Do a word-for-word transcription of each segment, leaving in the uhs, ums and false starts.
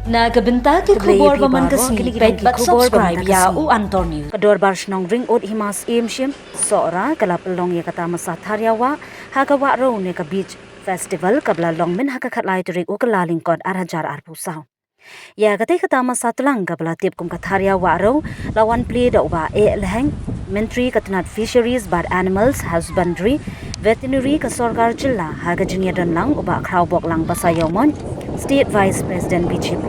Na ka bynta ki khubor ba man ka sngi, peit bad subscribe ïa u Antonio. Ka Dorbar Shnong Ringud Hima Syiem Shim Sohra ka la pynlong ïa ka tamasa Thar Ïa Wah ha ka Wah Rew ne ka Beach Festival kaba la long mynha ka khatlai tarik u Kyllalyngkot ar hajar arphew saw. Ïa katei ka tamasa tlang kaba la tip kum ka Thar Ïa Wah Rew la wan plie da u Bah E. Lheng, Myntri ka tnat Fisheries bad Animals Husbandry, Veterinary ka sorkar jylla, ha ka jingïadon lang u Bah Khrawboklang Basaiawmoit, State Vice President B J P,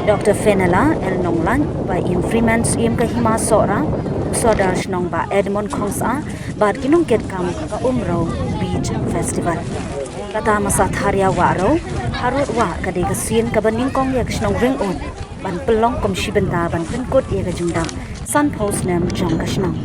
Doctor Fenella L Nonglait, Paiem Freeman Syiem ka Hima Sohra, u Sordar Shnong Bah Edmund Khongsah bad ki nongkitkam ka Umrew Beach Festival. Ka tamasa Thar Ïa Wah Rew harud wah ka dei ka sien kaba nyngkong ïa ka shnong Ringud ban pynlong kum shi bynta ban pynkut ïa ka jingdap sanphew snem jong ka shnong.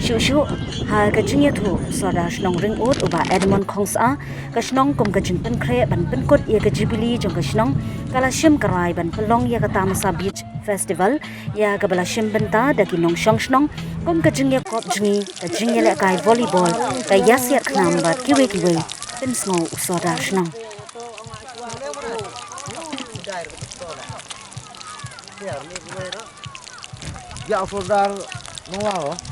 Shuh shuh ha ka jingïathuh u Sordar Shnong Ringud u Bah Edmund Khongsah, ka shnong kum ka jingpynkhreh ban pynkut ïa ka jubili jong ka shnong ka la shim ka rai ban pynlong ïa ka tamasa Beach Festival ïa kaba la shim bynta da ki nongshong shnong kum ka jingïakop jngi, ka jingïalehkai volleyball, ka ïasiat khnam bad kiwei kiwei, pynsngew u Sordar Shnong. Ïa u Sordar Nonglait.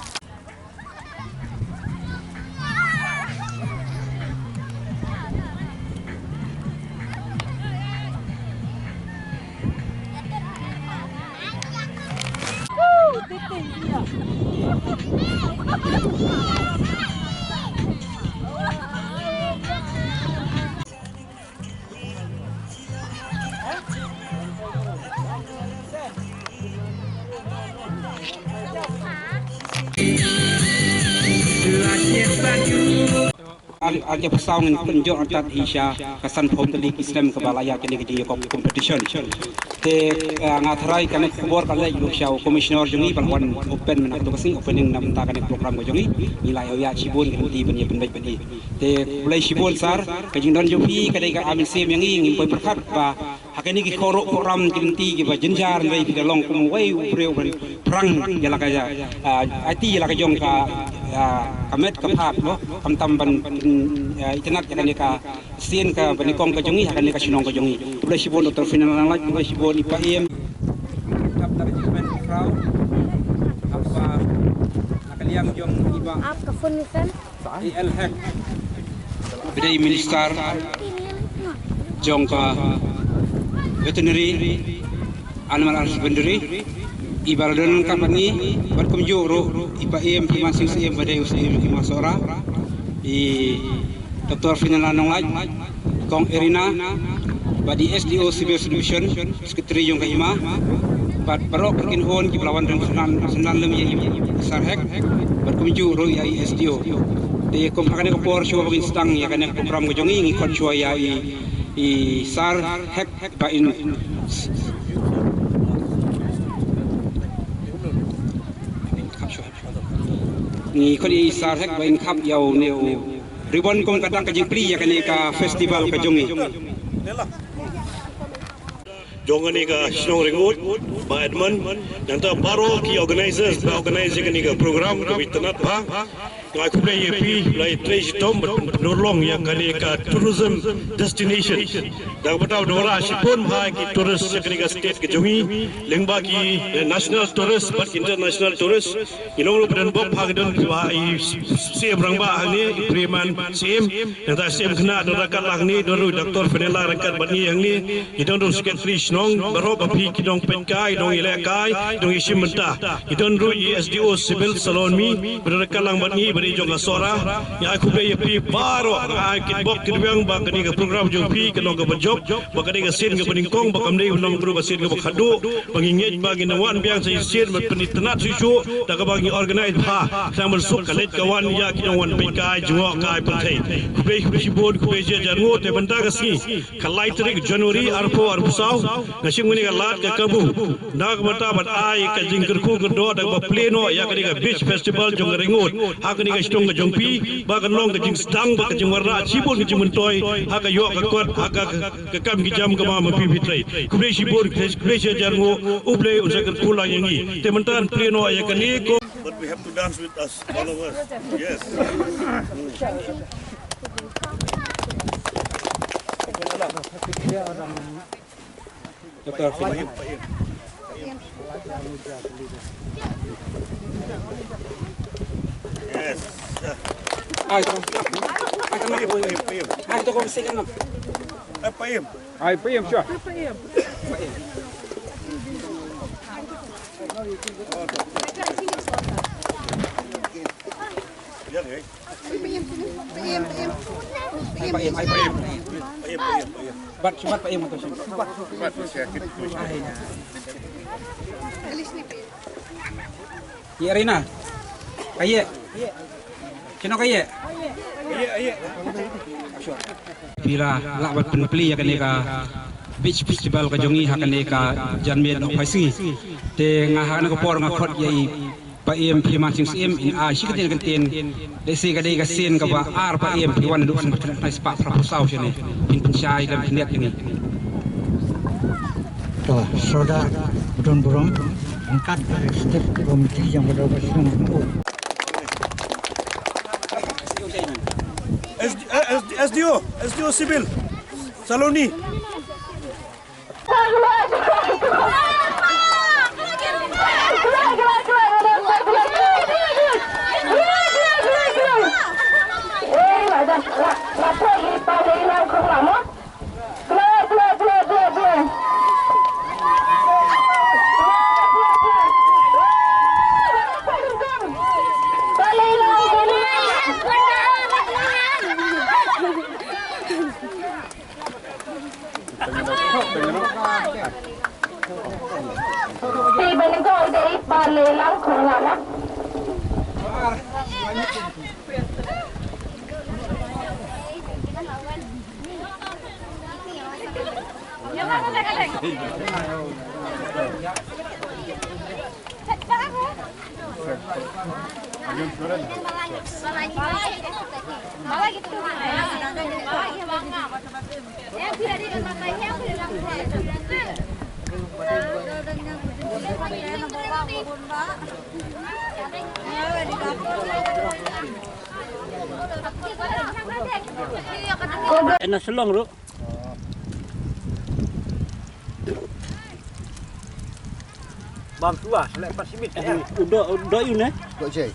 Ar, ar hajar arphew saw ngin pynjop ryngkat hi sha ka sanphew tylli ki snem kaba la ïaid kane ka jingïakop competition. Te, eh, nga tharai kane ka khubor ka leit ruh sha u commissioner jong ngi ba la wan open mynta ka sngi, opening na bynta kane ka program ka jong ngi. Ngi la ïoh ïa shibun ki lynti ban ïa pynbeit bad ngi. Te khublei shibun sir, ka jingdon jong phi ka dei ka mynsiem ïa ngi, ngim poi pyrkhat ba ha kine ki koro program ki lynti kiba jynjar, hynrei phi da long kum uwei u briew ban pyrshang ïa la ka, ah, aiti ïa la ka jong ka, ah, ka met ka phad, no, khamtam ban, ah, itynnad ïa kane ka sien kaba nyngkong ka jong ngi ha kane ka shnong ka jong ngi. Khublei shibun Doctor Fenella Nonglait, khublei shibun i Paiem. Dap da ka jingkmen khraw. Haba na ka liang jong i Bah Ap ka phone ni kan? E L Hek. Ba dei Minister jong ka Veterinary, Animal Husbandry, i ba la don ryngkat bad ngi, bad kumjuh ruh i Paiem Freeman Syiem ba dei u Syiem Hima Sohra, i Doctor Fenella Nonglait, Kong Erina, bad i S D O Civil Subdivision, Secretary jong ka Hima, bad baroh ki kynhun kiba la wan ryngkat synran, synran lem ïa i Sir Hek, bad kumjuh ruh ïa i S D O. Te kum ha kane ka por shuwa ba ngin sdang ïa kane ka program ka jong ngi, ngi khot shuwa ïa i, i Sir Hek ba in, ngi khot ïa i Sir Hek ba in khap ïa une u ribbon kum ka dak ka jingplie ïa kane ka festival ka jong ngi. Jong kane ka shnong Ringud, Bah Edmund, nangta baroh ki organizers ba organize ïa kane ka program kaba itynnad bha. Nga ai khublei ïa phi, ba la ïatrei shitom bad pynurlong ïa kane ka tourism destination. Da kaba tau da wanrah shibun bha ki tourist sha kane ka state ka jong ngi, lyngba ki, eh, national tourist bad international tourist. Ngi long ruh ba don bok ha, ngi don ba i Syiem Rangbah hangne, i Freeman Syiem, nangta Syiem Khynnah don ryngkat lang hangne, don ruh Doctor Fenella ryngkat bad ngi hangne, ngi don ruh Secretary Shnong, baroh ba phi ki nongpeitkai, nongïalehkai, nongïashim bynta. Ngi don ruh i S D O Civil Salonmi, ba don ryngkat lang bad ngi, ba dei jong ka Sohra. Ngi ai khublei ïa phi baroh, ngi ai kitbok kitbiang ba kane ka program jong phi kan long kaba jop, ba kane ka sien kaba nyngkong, ba kam dei ban long ruh ka sien kaba khadduh, ba ngi ngeit ba ngin wan biang sa shisien ban pynitynnad shuh shuh da kaba ngi organize bha, khnang ban suk ka leit ka wan ïa ki nongwan peitkai jngohkai pyrthei. Khublei shibun, khublei shi hajar nguh. Te mynta ka sngi ka lai tarik January arphew arphew saw, nga shim kane ka lad ka kabu na ka bynta ban ai ka jingkyrkhu kyrdoh da kaba plie noh ïa kane ka beach festival jong ka Ringud ha kane ka shnong ka jong phi, ba kan long ka jingsdang bad ka jingwanrah shibun ka jingmyntoi ha ka ïoh ka kot, ha ka ka kam ki jam kaba ma phi phi trei. Khublei shibun, khublei shi hajar nguh, U Blei un sa kyrkhu lang ïa ngi. Te mynta ngan plie noh ïa kane ko. But we have to dance with us, all of us. Yes. Doktor Fina. Yes. Ai, tong. Ai, tong. Ai, tong. Ai, tong. Ai, Paim, sure. Paim, ai, Paim. Bat, bat Paim atau sini. Ai, ya. Ye Rina. Aye. Chino ka ye. Phi la lah ban pynplie ïa kane ka beach festival ka jong ngi ha kane ka janmiet Nohphaisngi. Te nga ha kane ka por nga khot ïa i Paim Phirman Sing Syiem in ai shi kyntien kyntien. Lehse ka dei ka sien kaba ar Paim phi wan naduh sngewbha khyndai spah phra phew saw shane. Phin pynshai lem khyndiat ïa ngi. To, Sordar Budon Burom, ryngkat bad Executive Committee jong ka Dorbar Shnong Nongpoh. S D, eh, S D, S D O, S D O Civil, Saloni. Ena selong ru. Bam tua, selek pas simit. Udah, udah ini. Kok jai.